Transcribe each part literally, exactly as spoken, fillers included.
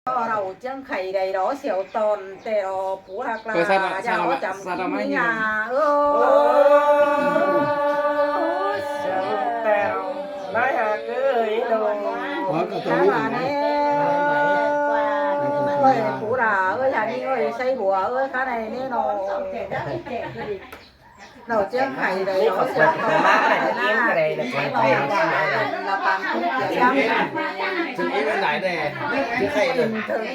Đaư ꞌchiếng khay đảy lo siêu tỏn ꞌtẹ lo pú ꞌhặc ꞌlạ, ꞌchí ꞌchăm ꞌmí ngả. Ơ, nái ꞌhặc ới, ꞌnị ꞌnớ. Hák ꞌva ꞌnị. Ơi, pú ꞌlạ ới, ꞌchí ꞌnị ới, ꞌsáy bua ới, cá đảy ꞌnị ꞌnớ. Đaư ꞌchiếng khay đảy lo siêu tỏn ꞌtẹ ꞌnị, ꞌchí ꞌchăm ꞌmí ngả. Thửng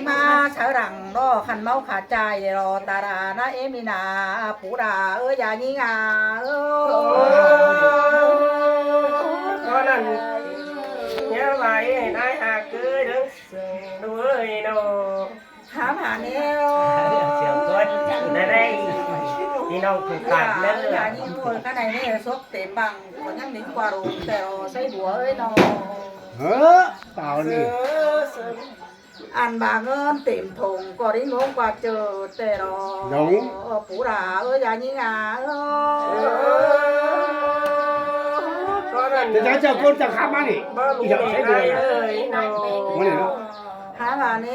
ꞌmá sáư lăng lo khăn ꞌmáu khả ꞌchái lo ta đa ꞌnị ꞌmí ꞌnớ, pú ꞌlạ ới, ꞌchí ꞌnị ngả. Ơ, ꞌcọ ꞌnặn, ꞌnhá ꞌva nái ꞌhặc ới, đương sương đu ới ꞌnớ. Hák ꞌva ꞌnị. Đảy đảy. ꞌPi ꞌnọng phủ khắp ꞌnớ. ꞌChí ꞌnị ꞌnớ, cá đảy ꞌnị sốp têm bang, ꞌcọ ꞌnhắng đin ꞌquá ꞌlum ꞌtẹ lo ꞌsáy bua ới ꞌnớ. Ơ, tao ꞌnị. Ăn bang ơn têm thông ꞌcọ đin ꞌlống ꞌquá ꞌchớ ꞌtẹ lo. Đúng. Pú ꞌlạ ới, ꞌchí ꞌnị ngả. Ơ, ꞌcọ ꞌnặn. Thế cháu chào con chào khắp bác nhỉ? Đi chợ ꞌsáy bua ới ꞌnớ. Bác nhỉ nó? Hák ꞌva ꞌnị.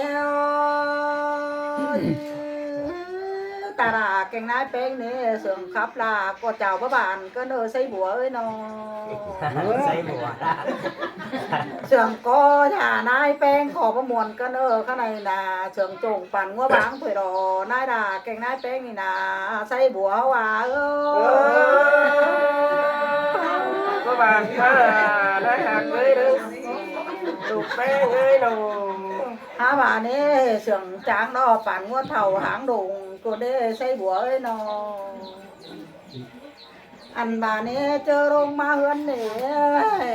Ta đa kéng nái ꞌpéng ꞌnị, sương khắp ꞌlạ ꞌcọ chảu báu bản ꞌcọ ꞌnớ, ꞌsáy bua ới ꞌnớ. ꞌSáy bua. Sương ꞌcọ ꞌchạ nái ꞌpéng ꞌcọ báu muôn ꞌcọ ꞌnớ, cá đảy ꞌnớ. Sương chông păn ꞌngúa báng thôi lo, nái đa kéng nái ꞌpéng ꞌnị ꞌnớ, ꞌsáy bua ꞌhặc ꞌva. Ơ, báu bản ꞌva, nái ꞌhặc ới, đương sương đu ꞌpéng ới ꞌnớ. Hák ꞌva ꞌnị, sương chắng lo păn ꞌngúa thảu háng đông ꞌcọ đảy, ꞌsáy bua ới ꞌnớ. Ăn ꞌva ꞌnị ꞌchớ ꞌlống ꞌmá ꞌhướn ꞌnị,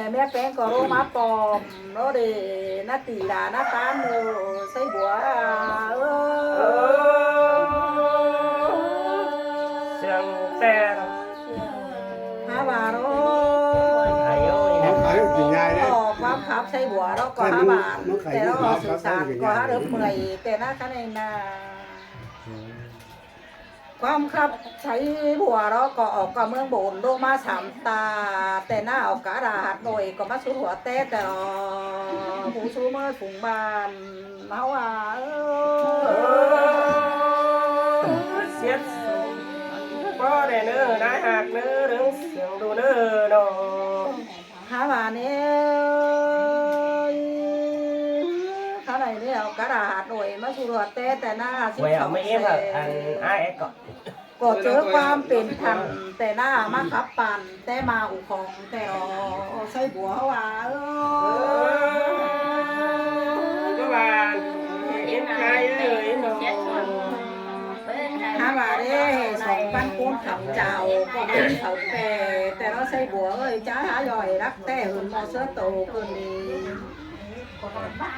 ꞌmía ꞌpéng ꞌcọ ꞌlống ꞌmá pom lo đé, ꞌná tỉ đa ꞌná ꞌtán ꞌnớ, ꞌsáy bua. Ơ, sương ꞌtẹ. Hák ꞌva ꞌnớ. Ơ, ꞌquám khắp ꞌsáy bua ꞌnớ ꞌcọ hák ꞌva ꞌtẹ ꞌnớ, sương sat ꞌcọ hák ꞌlợp mười ꞌtẹ ꞌnớ, cá đảy ꞌnớ. ꞌQuám khắp ꞌsáy bua ꞌnớ ꞌcọ ốc ꞌcọ ꞌmướng bôn ꞌlống ꞌmá sam ta, ꞌtẹ ꞌnớ ốc cá đa Hà Nội ꞌcọ ꞌmá sút hua té ꞌtẹ lo, pú sú ꞌmới phung bản ꞌháu ꞌva. Ơ, siết ꞌpó đảy ꞌnớ, nái ꞌhặc ꞌnớ, đương sương đu ꞌnớ ꞌnớ. Hák ꞌva ꞌnị. Cá đảy ꞌnị ốc cá đa Hà Nội ꞌmá sút hua té ꞌtẹ ꞌnớ, sít song sẻ. ꞌCọ ꞌchớ ꞌquám pên thăn ꞌtẹ ꞌnớ ꞌmá khắp păn té ꞌmá ú khong ꞌtẹ lo, ꞌsáy bua ꞌhặc ꞌva. Ơ, báu bản, ên ꞌchái ới ꞌnớ. Hák ꞌva đé, song păn ꞌcốn khắp chảu ꞌcọ ꞌmá khắp pê ꞌtẹ lo, ꞌsáy bua ới, chả hák doi lắc ꞌtẹ ꞌhướn ꞌmo ꞌsớ tô ꞌcốn đi.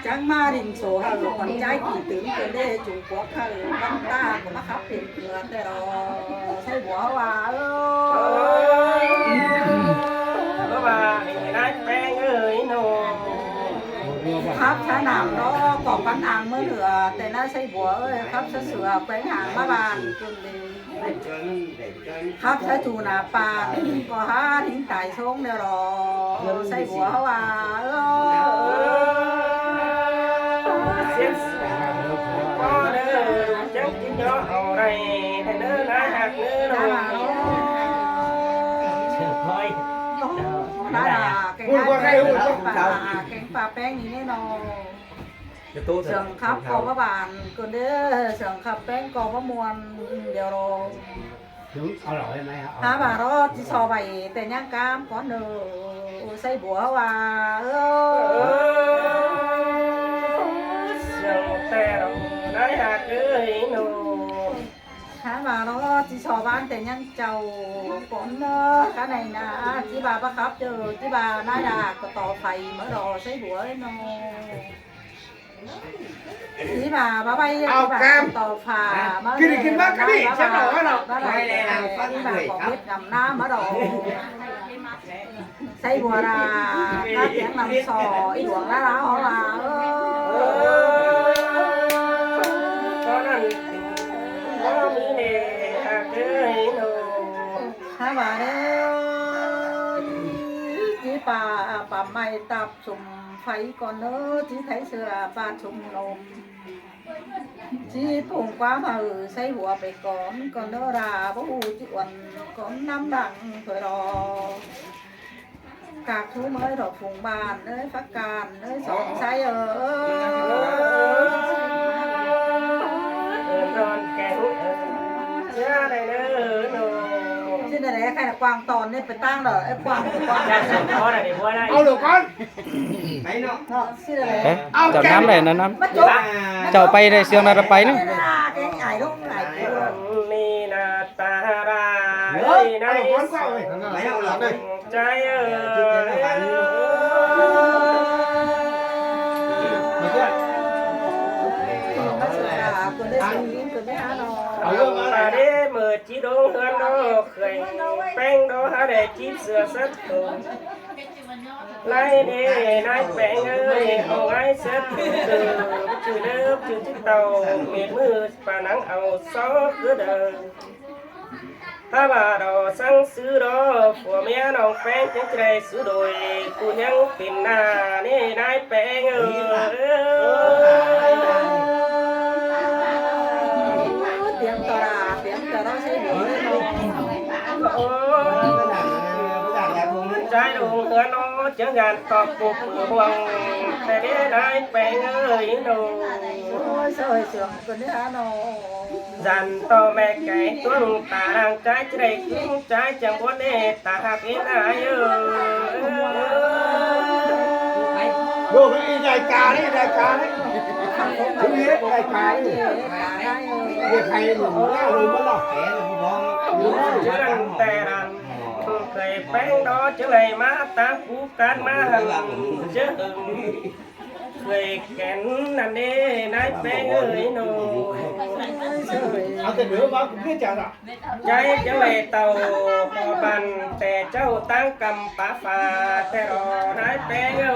Chắng ꞌmá đin sổ hảư khuôn ꞌchái kỉ tứn ꞌcốn đi, Trung Quốc hảư ꞌmắn ta ꞌcọ ꞌmá khắp pên ꞌcứa ꞌtẹ lo, ꞌsáy bua ꞌhặc ꞌva. Ơ, báu bản, nái ꞌpéng ới ꞌnớ. Khắp ꞌsá ꞌnặm ꞌnớ ꞌcọ păn ꞌnăng ꞌmưa lưa ꞌtẹ ꞌnớ, ꞌsáy bua ới, khắp ꞌsá Sửa ꞌpéng ꞌháng ꞌmá bản ꞌcốn đi. Khắp ꞌsá Chu Nả Păn ꞌcọ hák đin tai sông ꞌnớ lo, ꞌsáy bua ꞌhặc ꞌva. Ơ, siết ꞌpó đảy, chắng kin dú au đảy, ꞌtẹ ꞌnớ, nái ꞌhặc ꞌnớ ꞌnớ. Nái ꞌhặc, kéng nái ꞌpéng, kéng ꞌpá ꞌpéng ꞌnị ꞌnớ ꞌnớ. Sương khắp ꞌcọ báu bản ꞌcốn đi, sương khắp ꞌpéng ꞌcọ báu muôn, điêu lo. Hák ꞌva ꞌnớ, ꞌchí so ꞌvạy ꞌtẹ ꞌnhắng ꞌcắm ꞌcón ꞌnớ, ꞌsáy bua ꞌhặc ꞌva. Ơ, sương ꞌtẹ ꞌnớ, nái ꞌhặc ới ꞌnớ. Hák ꞌva ꞌnớ, ꞌchí so ꞌván ꞌtẹ ꞌnhắng chảu ꞌcón ꞌnớ, cá đảy ꞌnớ, ꞌchí ꞌva báu khắp ꞌchớ, ꞌchí ꞌva nái đa ꞌcọ tó phay ꞌmá lo, ꞌsáy bua ới ꞌnớ. Đi ꞌva báu ꞌvạy, au ꞌchí ꞌva cam tó pha, ꞌmá kin đi kin bác cái đi, báu chắc là báu, báu, báu, báu, đi ꞌva có biết ngắm ꞌnớ ꞌmá lo. ꞌSáy bua đa, ꞌcá piéng ꞌnặm so, ꞌí luông ꞌná đa ꞌhó ꞌva. Ơ, ꞌcọ ꞌnặn, ꞌcọ ꞌmí ꞌnị, ꞌhặc ới ꞌnớ. Hák ꞌva ꞌnị, ꞌchí pá, pá ꞌmạy tắp sum Pay ꞌcọ ꞌnớ, ꞌchí tháy sia ꞌva ꞌchum ꞌnôm. ꞌChí pông ꞌquám hảư sáy hua pay cón, ꞌcọ ꞌnớ ꞌva báu ꞌhụ ꞌchí uôn cón ꞌnắm đăng thôi lo. Cặc thú ꞌmới ꞌlọ phung bản ꞌnớ, phák can ꞌnớ, song sáy ơ. Ơ, ơn kén, ơ, sia đảy ꞌnớ, ơ, ꞌnô. ꞌChí đảy khay ꞌquang tỏn ꞌnị pay ꞌtáng đa, ê, ꞌquang, ꞌquang. Au ꞌlọ cón. Ê, chảu ꞌnắm đảy ꞌnặn ꞌnắm. Chảu pay đảy siêng ꞌnặn pay ꞌnị. ꞌNị ꞌna ta ra, ơi, ꞌnị. Cháy ơi. Au, ta đé mưa ꞌchí đông ꞌhướn đó, khơi ꞌpéng đó, hả đảy chip sửa sắt tù. Lai đê nai ꞌpéng ơi, au ai sớt từ, chữ lớp, chữ chữ tàu, mệt mưa, pà nắng au só cứ đờ. Há bà đỏ sáng xứ đó, phủa mía nòng ꞌpéng chén chrai xứ đồi, cu nhắn pin nà, nê nai ꞌpéng ơi. Tiếng tỏ ra, tiếng tỏ ra sẽ đuổi. Ôi. Trái đu ꞌhướn ꞌnớ, chướng gan ꞌtọ cụp mưa buông, ꞌtẹ đé nai ꞌpéng ơi, ꞌnô. Ôi, sao hãy sướng con đé hả ꞌnô. Dăn ꞌtọ ꞌme cai tuông ta đang trái ꞌchí đảy cứng trái chắng bún đé ta hạp ꞌnị nai ơi. Đu ꞌmí đảy ca ꞌnị, đảy ca ꞌnị. Thứ nhất đảy ca ꞌnị. Việc hay đu ꞌmí đảy đu ꞌmí đảy. Chướng ꞌtẹ đang. Khơi ꞌpéng đó chướng đảy ꞌmá ta cú cán ꞌmá hẳn chướng. Khơi kén ꞌnặn đé nai ꞌpéng ơi ꞌnô. Au ꞌtẹ đứa ꞌmá cú biết chả đó. Cháy chướng đảy tàu hò bàn ꞌtẹ ꞌchạu ꞌtáng ꞌcắm pá phả ꞌtẹ đó nai ꞌpéng ơi.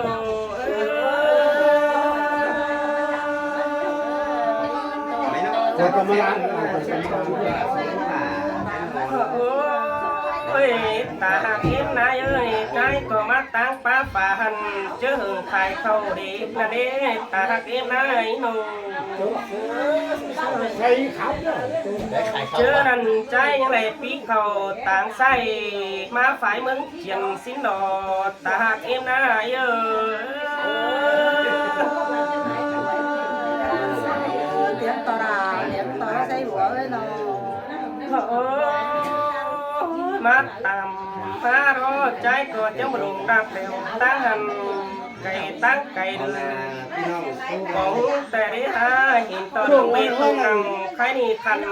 Ôi, ta hạp ꞌếm nai ơi, cháy ꞌcọ ꞌmá ꞌtáng pá phả hẳn, chớ hưng khai khảu đế ꞌnặn đé, ta hạp ꞌếm nai ꞌnô. Chớ ꞌnặn cháy ꞌnhắng đảy pí khảu ꞌtáng ꞌsại, ꞌmá phái ꞌmướng chiên sín đỏ, ta hạp ꞌếm nai ơi. Tiếng tỏ ra, tiếng tỏ ra say đùa với nó. Ơ, ơ, ꞌmá tăm, ꞌmá đó, cháy ꞌcọ chắng bơ̆ đông đạp đẻo ꞌtáng hẳn, cai ꞌtáng cai đưm. Cỏng ꞌtẹ đé hả, hên ꞌtọ đưm bê tông nẳng, khai ꞌnị khăn,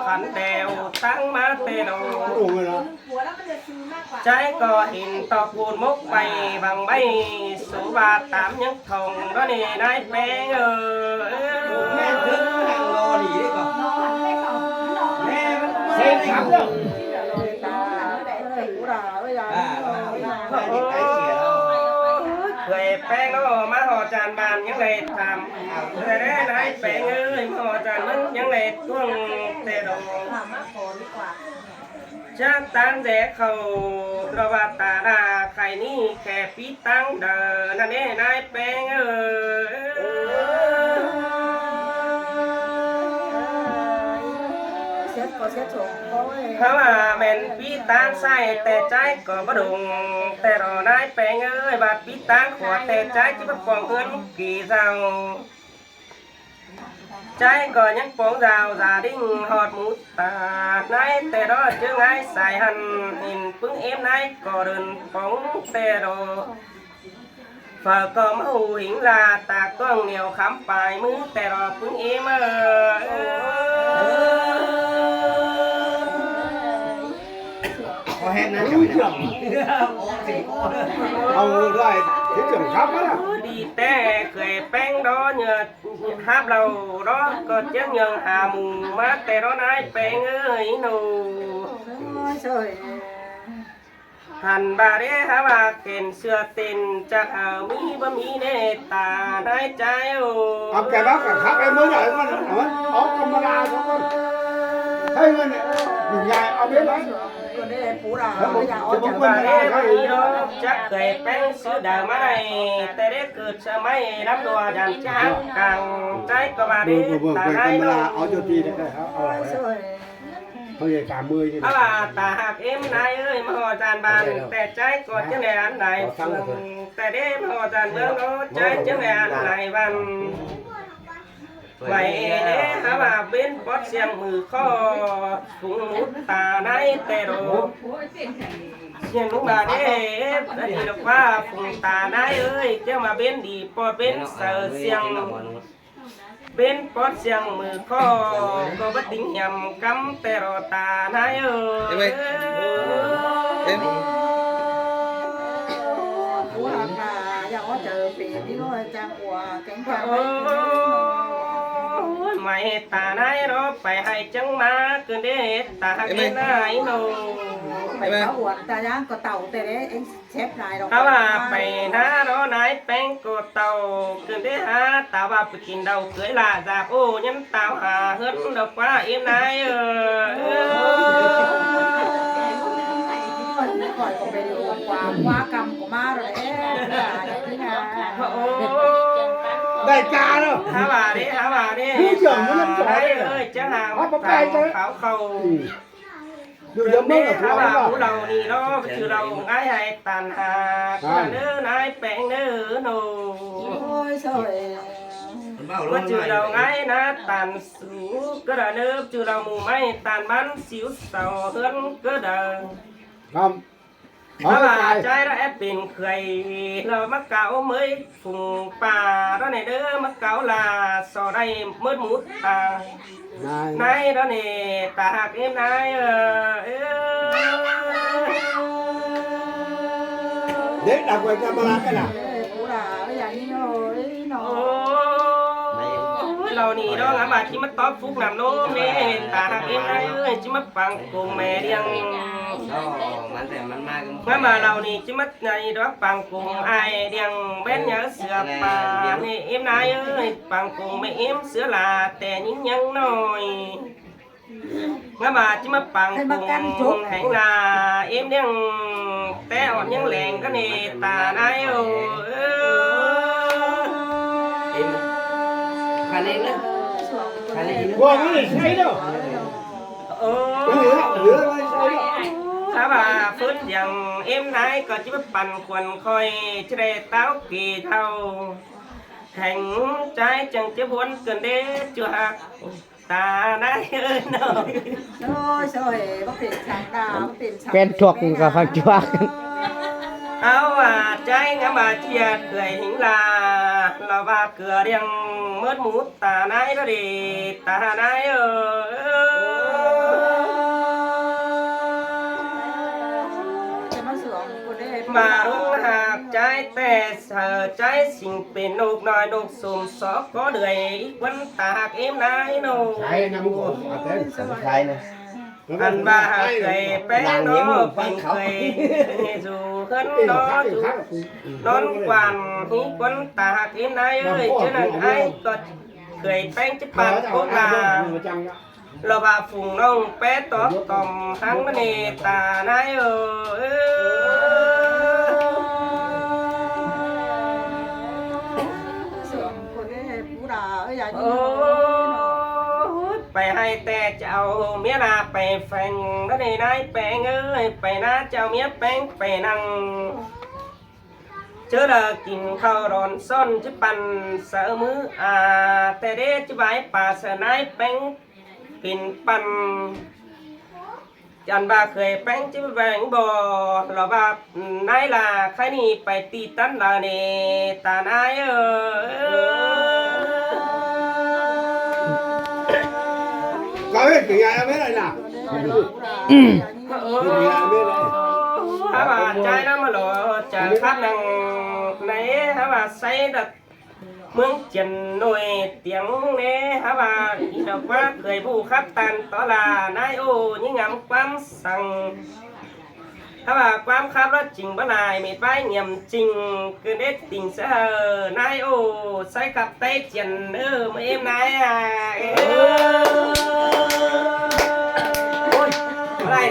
khăn đẻo ꞌtáng ꞌmá ꞌtẹ đó. Cháy ꞌcọ hên ꞌtọ côn mốc pay, văng ꞌmạy, số ba tám ꞌnhắng thỏng đó ꞌnị, nai ꞌpéng ơi. Ôi, khơi ꞌpéng đó, ꞌmá hò chăn bàn ꞌnhắng đảy tham. Khơi đé nai ꞌpéng ơi, ꞌmá hò chăn ꞌmướng ꞌnhắng đảy tuông ꞌtẹ đó. Chắc ꞌtáng dẻ khảu, ꞌlọ ꞌva ta đa khai ꞌnị khe pí ꞌtáng đaư ꞌnặn đé nai ꞌpéng ơi. Hả ꞌva ꞌmen pí ꞌtáng ꞌsại ꞌtẹ cháy ꞌcọ báu đông ꞌtẹ đó nai ꞌpéng ơi, ꞌva pí ꞌtáng khua ꞌtẹ cháy ꞌchí báu pong ꞌhướn kỉ dao. Cháy ꞌcọ ꞌnhắng pong dao gia đình ꞌhọt mú ta nai ꞌtẹ đó chướng ải sai hẳn hên ꞌpứng ꞌếm nai ꞌcọ đưn pong ꞌtẹ đó. Phở ꞌcọ ꞌmá hủ hính là ta ꞌcóng nẻo khắm pay ꞌmứ ꞌtẹ đó ꞌpứng ꞌếm ơ. Có hết nai chăm. Thứ trưởng. Au đảy, thứ trưởng khắp đó. Đi ꞌtẹ khơi ꞌpéng đó ꞌnhá háp lau đó ꞌcọ chướng ꞌnhắng hả mù ꞌmá ꞌtẹ đó nai ꞌpéng ơi ꞌnô. Ôi, trời. Hẳn ꞌva đé hả ꞌva khen sưa tên chắc hả ꞌmí báu ꞌmí đé ta nai cháy ơ. Au kẻ bác cả khắp em mới đợi con, au camera cho con. Thấy con này, nhìn dài, au biết đấy. Bar ế báu đi đó, chắc khởi peng sư đa ꞌmá đảy, té đé cựt ꞌsớ ꞌmạy lắm đua dản chắc cang, ꞌchái ꞌcọ ꞌmá đé, ta nái đu. Ôi, ôi, ôi. Ôi, ôi, ôi. Hả ꞌva ta ꞌhặc ꞌếm nái ơi, ꞌmá ꞌhọ dản bản, té ꞌchái ꞌcọ ꞌchớ đảy ăn nái phượng, té đé ꞌmá ꞌhọ dản ꞌmướng đó, ꞌchái ꞌchớ đảy ăn nái bản. Vảy đé hả ꞌva bến pót siêng ꞌmự ꞌkhọ, phung mút ta nái té đô. Siêng ꞌlụk ꞌva đé, đi lộc ꞌva phung ta nái ơi, ꞌchớ ꞌmá bến đi pót bến saư siêng. Bến pót siêng ꞌmự ꞌkhọ, ꞌcọ báu tứm hiêm cắm té đô ta nái ơi. Em ơi. Em. Ôi, ꞌmạy ta nái đó, pay hảư chắng ꞌmá, ꞌcứn đé ta ꞌhặc ꞌếm nái nô. Pay ꞌmá uôn ta ꞌnhắng ꞌcọ tảu té đé, ꞌchép lai đó. Hả ꞌva pay ná đó nái peng ꞌcọ tảu, ꞌcứn đé hả, ta ꞌva pay kin đau cưới lạ dạp, ô, nhắm tảu hả, ꞌhướn độc ꞌva ꞌếm nái ơi. Khỏi ꞌcọ pay đi ꞌquá, ꞌquá căm ꞌcọ ꞌmá rồi đấy. Ôi. Đại ca đó. Hả ꞌva đé, hả ꞌva đé. Thứ trưởng muốn năm trò nái đấy. Ơi, chắc hàng. Hả, bác tài chứ. Pháo khẩu. Ừ. Đương nhiên mới là hả ꞌva ꞌmú lảu ꞌnị đó, ꞌchư lảu ꞌngai hảư ꞌtan hả, ꞌcọ đa ꞌnớ nái peng ꞌnớ nô. Ôi, trời. ꞌChư lảu ꞌngai ná ꞌtan sú, ꞌcọ đa ꞌnớ, ꞌchư lảu ꞌmú ꞌmạy ꞌtan ꞌmắn síu sau ꞌhướn ꞌcọ đa. Không. Hả ꞌva ꞌchái đó ép pên khửa, lỏ ꞌmá cáu ꞌmới phung ꞌpa đó ꞌnị đé, ꞌmá cáu ꞌla so đảy ꞌmớt mút ta. Nái. Nái đó ꞌnị, ta ꞌhặc ꞌếm nái ơ, ơ. Đấy, đọc quay camera cái nào. Ôi, lảu ꞌnị đó, ngắm ꞌva ꞌchí ꞌmá tóp phúc nắm ꞌlốm ꞌnị, ta ꞌhặc ꞌếm nái ơi, ꞌchí ꞌmá păng cùng mẹ điêng. Ngắm ꞌva lảu ꞌnị ꞌchí ꞌmá nái đó păng cùng ai điêng bén nhớ sửa ꞌpa ꞌnị ꞌếm nái ơi, păng cùng mẹ ꞌếm sửa là té ꞌnhính ꞌnhắng ꞌnọi. Ngắm ꞌva ꞌchí ꞌmá păng cùng hẻng là ꞌếm điêng té ọn ꞌnhắng leng ꞌcọ ꞌnị ta nái ơ. Ơ. Êm. Khả năng đó. Khả năng đó. Ôi, ꞌmá đảy say đó. Ơ. Hả ꞌva phớn dăng ꞌếm nái ꞌcọ ꞌchí ꞌmá păng khuôn khỏi ꞌchí đảy táo kì thảu. Hẻng ꞌchái chắng ꞌchí buôn ꞌcứn đé ꞌchư ꞌhặc. Ta nái ơ nô. Ôi, rồi, bác pên săng đa, bác pên săng. Quen thuộc đa. Cả hàng chuộc. Hả ꞌva ꞌchái ngắm ꞌva ꞌchí ꞌdệt khửa ꞌhính là, lỏ ꞌva ꞌcọ điêng ꞌmớt mút ta nái đó đi, ta nái ơ. Ơ. ꞌMá rung ꞌhặc ꞌchái té saư ꞌchái sính pên ꞌnộc ꞌnọi ꞌnộc sôm sóc có đưởi ꞌquắn ta ꞌhặc ꞌếm nái nô. Ăn ꞌva ꞌhặc khửa peng ꞌnọ pên khửa. Dú khửn ꞌnọ dú nón quan ꞌquắn ta ꞌhặc ꞌếm nái ơi, ꞌchớ ꞌnặn ai ꞌcọ khửa peng ꞌchí păng cốc là. Lỏ ꞌva phung ꞌnọng pé tóp tỏm ꞌhăng ꞌmá ꞌnị ta nái ơ. Ơ, pay ꞌhại té chảu ꞌmía ꞌna pay pheng ꞌmá ꞌnị nái peng ơi, pay ꞌna chảu ꞌmía peng pay ꞌnăng. ꞌChớ đa kin khảu đón son ꞌchí păn saư ꞌmứ a, té đé ꞌchí bái pa saư nái peng pên păn. Ăn ꞌva khửa peng ꞌchí peng bô, lỏ ꞌva nái là khái ꞌnị pay ti tăn đa ꞌnị ta nái ơ. Có hết cái ngày em hết rồi nè. Hả ꞌva ꞌchái ꞌnắm ꞌmá lỏ chaư khắp năng nái, hả ꞌva say đa ꞌmướng Chiên nổi tiếng ꞌnị, hả ꞌva ꞌnị lỏ ꞌquá khửa báu khắp ꞌtan tó là nái ơ, ꞌnhính ngắm ꞌquám săng. Hả ꞌva ꞌquám khắp ꞌló chính báu lai, mệt ꞌvái nhem chính, ꞌcứn đé tỉnh saư nái ơ, say khắp Tây Chiên ơ, ꞌmá ꞌếm nái à. Ôi, báu lai